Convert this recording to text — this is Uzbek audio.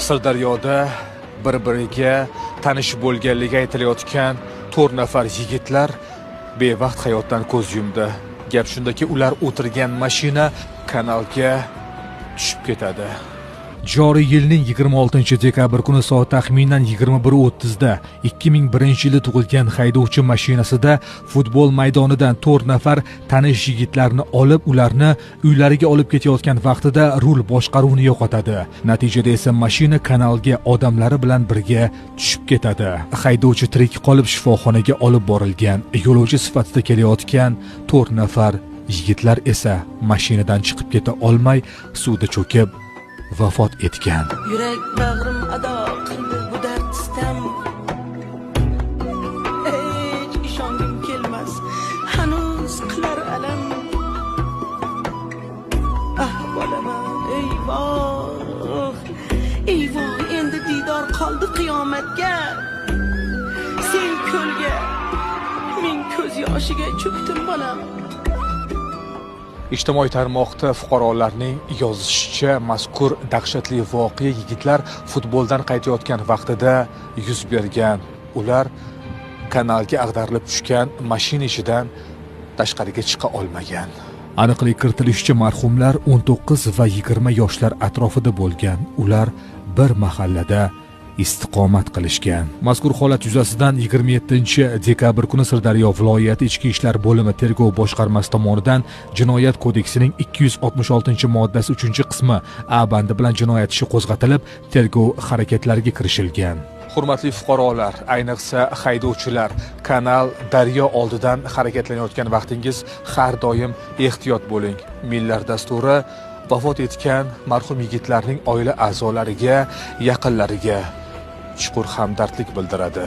Sirdaryoda bir-biriga tanish bo'lganligi aytilayotgan 4 nafar yigitlar bevaqt hayotdan ko'z yumdi. Gap shundaki, ular o'tirgan mashina kanalga tushib ketadi. Joriy yilning 26 dekabr kuni soat taxminan 21:30 da 2001-yilda tug'ilgan haydovchi mashinasida futbol maydonidan 4 nafar tanish yigitlarni olib, ularni uylariga olib ketayotgan vaqtida rul boshqaruvni yo'qotadi. Natijada esa mashina kanalga odamlari bilan birga tushib ketadi. Haydovchi tirik qolib, shifoxonaga olib borilgan. Yo'lovchi sifatida kelayotgan 4 nafar yigitlar esa mashinadan chiqib keta olmay, suvda cho'kib vafot etgan. Yurak bag'rim ado qildi bu dard sitam. Hech ishongim kelmas, hanuz qilar alam. Ah, bolam, eyvoh, eyvoh, endi diydor qoldi qiyomatga. Sen ko'lga, men ko'z yoshiga cho'kdim, bolam. Ijtimoiy tarmoqda fuqarolarning yozishicha, mazkur dahshatli voqea yigitlar futboldan qaytayotgan vaqtida yuz bergan. Ular kanalga ag'darilib tushgan mashina ichidan tashqariga chiqa olmagan. Aniqlik kiritilishicha, marhumlar 19 va 20 yoshlar atrofida bo'lgan. Ular bir mahallada istiqomat qilishgan. Mazkur holat yuzasidan 27 dekabr kuni Sirdaryo viloyati Ichki ishlar bo'limi tergov boshqarmasi tomonidan Jinoyat kodeksining 266 moddasi 3 qismi A bandi bilan jinoyat ishi qo'zg'atilib, tergov harakatlariga kirishilgan. Hurmatli fuqarolar, ayniqsa haydovchilar, kanal, daryo oldidan harakatlanayotgan vaqtingiz har doim ehtiyot bo'ling. Millar dasturi vafot etgan marhum yigitlarning oila a'zolariga, yaqinlariga chuqur hamdardlik bildiradi.